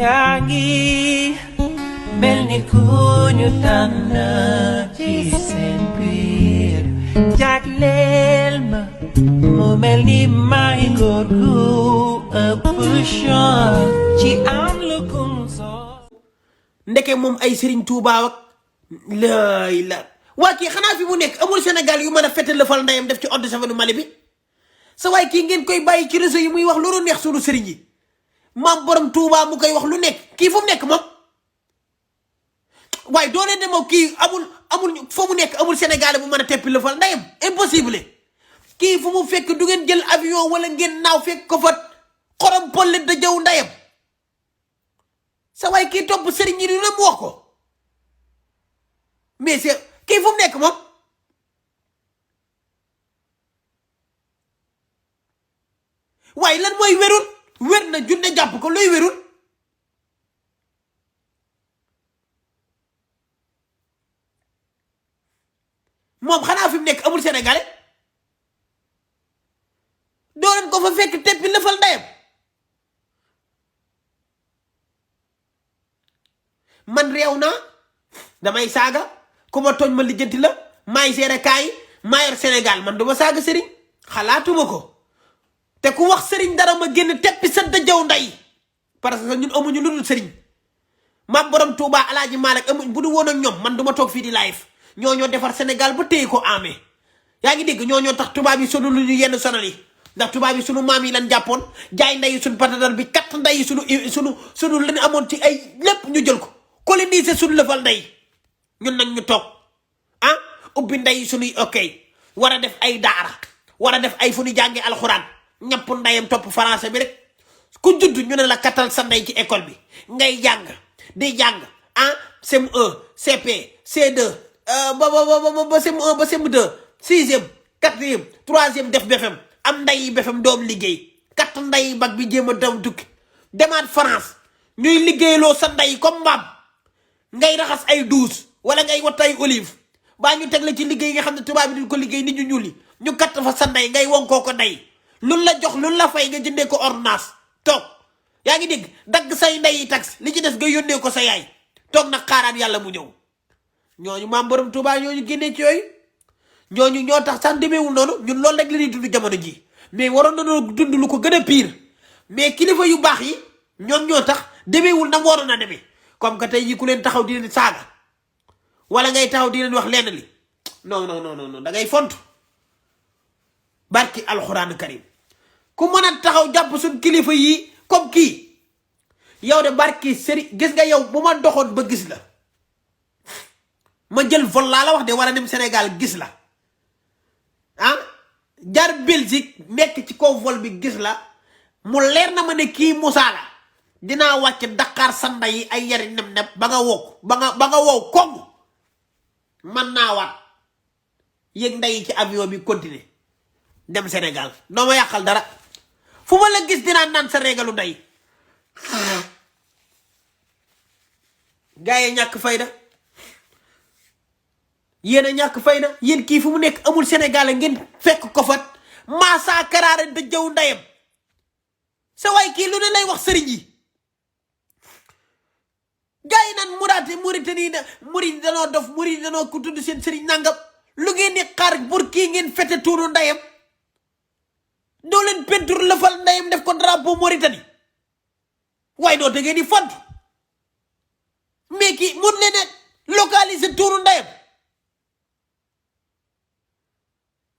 yaa ngi mel ni ku ñu tànn ci seen biir jagleel ma mu mel ni may góor gu ëpp chance ci am lu kum soo ndeke moom ay Serigne Touba ak laay la waa kii xanaa fi mu nekk amul Sénégal yu mën a fete lëfal ndeyam def ci eau de Javel Mali bi sa waay kii ngeen koy bàyyi ci réseau yi muy wax loolu neex sunu sëriñ yi maam borom Touba mu koy wax lu nekk kii fu mu nekk moom waaye doo leen ne moom kii amul foo mu nekk amul Sénégalais bu mën a teppi lëfal ndeyam impossible kii fu mu fekk du ngeen jël avion wala ngeen naaw fekk ko fa xorom polle da jëw ndeyam sa waay kii topp sëriñ yi lu ne mu wax ko mais c'est kii fu mu nekk moom waaye lan mooy wérul wér na junne jàpp ko luy wérul moom xanaa fi mu nekk amul Sénégalais doo leen ko fa fekk teppi lëfal ndeyam man réew naa damay saaga ku ma tooñ ma lijjanti la maay seere kaay maa yor Sénégal man duma saaga sëriñ xalaatuma ko te ku wax sëriñ dara ma génn teppi sa dëjëw ndey parce que ñun amuñu lu dul sëriñ maam borom Touba Alaaji Maalik amuñ bu du woon ak ñoom man duma toog fii di live ñoo defar Sénégal ba téye ko amee yaa ngi dégg ñoo tax tubaab yi sunu lu ñu yenn sonal yi ndax tubaab yi sunu maam yi lan jàppoon jaay ndeyi sunu patadar bi kat ndeyi sunu lañu amoon ci ay lépp ñu jël ko coloniser sunu lëfal ndey ñun nag ñu toog ubbi ndey sunuy ok war a def ay daara war a def ay fu ñu jàngee alxuraan ñapp ndeyam topp français bi rek ku judd ñu ne la kattal sa ndey ci école bi ngay jàng di jàng CM1 CP C2 ba CM1 ba CM2 sixième quatrième troisième def BFEM am ndeyi BFEM doom liggéey katt ndeyi bag bi jéem a daw tukki demaat France ñuy liggéeyloo sa ndey comme mbaam ngay raxas ay douze wala ngay wat ay olive baa ñu teg la ci liggéey nga xam ne tubaab bi duñ ko liggéey nit ñu ñuuli ñu katt fa sa ndey ngay wonkoo ko ndey luñ la jox luñ la fay nga jëndee ko ordonnance toog yaa ngi dégg dagg say ndey tax li ci des nga yónnee ko sa yaay toog nag xaaraat yàlla mu ñëw ñooñu maam borom Touba ñooñu génnee ci yooyu ñooñu ñoo tax sax demeewul noonu ñun loolu rek la ñuy dund jamono ji mais waroon nañoo dund lu ko gën a pire mais kilifa yu baax yi ñoom ñoo tax demeewul na mu waroon a demee comme que tey jii ku leen taxaw di leen saaga wala ngay taxaw di leen wax lenn li non da ngay font barki alxuraan karim ku mën a taxaw jàpp suñ kilifa yi comme kii yow de barki sëri gis nga yow bu ma doxoon ba gis la ma jël vol laa la wax de war a dem Sénégal gis la jar Belgique nekk ci kaw vol bi gis la mu leer na ma ne kii Moussa la dinaa wàcc Dakar sanda yi ay yari nem ba nga wow ba nga wow koŋ man naa waat yëg ndeyi ci avion bi continuer dem Sénégal doo ma yàqal dara fu ma la gis dinaa naan sa régalu ndey gaa yi ñàkk fayda yéen a ñàkk fayda yéen kii fu mu nekk amul Sénégal ngeen fekk ko fat maasaa karaare da jëw ndeyam sa waay kii lu ne lay wax sëriñ yi gaa yi naan Mauritanie murid danoo dof murid danoo ku tudd seen sëriñ nangam lu ngeen di xaar pour kii ngeen fete tuuru ndeyam doo leen peinture lëfal ndeyam def ko drapeau Mauritanie waaye doo te ngeen di font mais kii mun leen a localiser tuuru ndeyam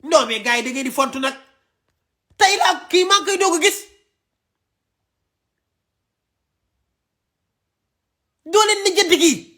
non mais gars yi da ngeen di font nag tey laa kii maa ngi koy doog a gis doo leen lijjanti kii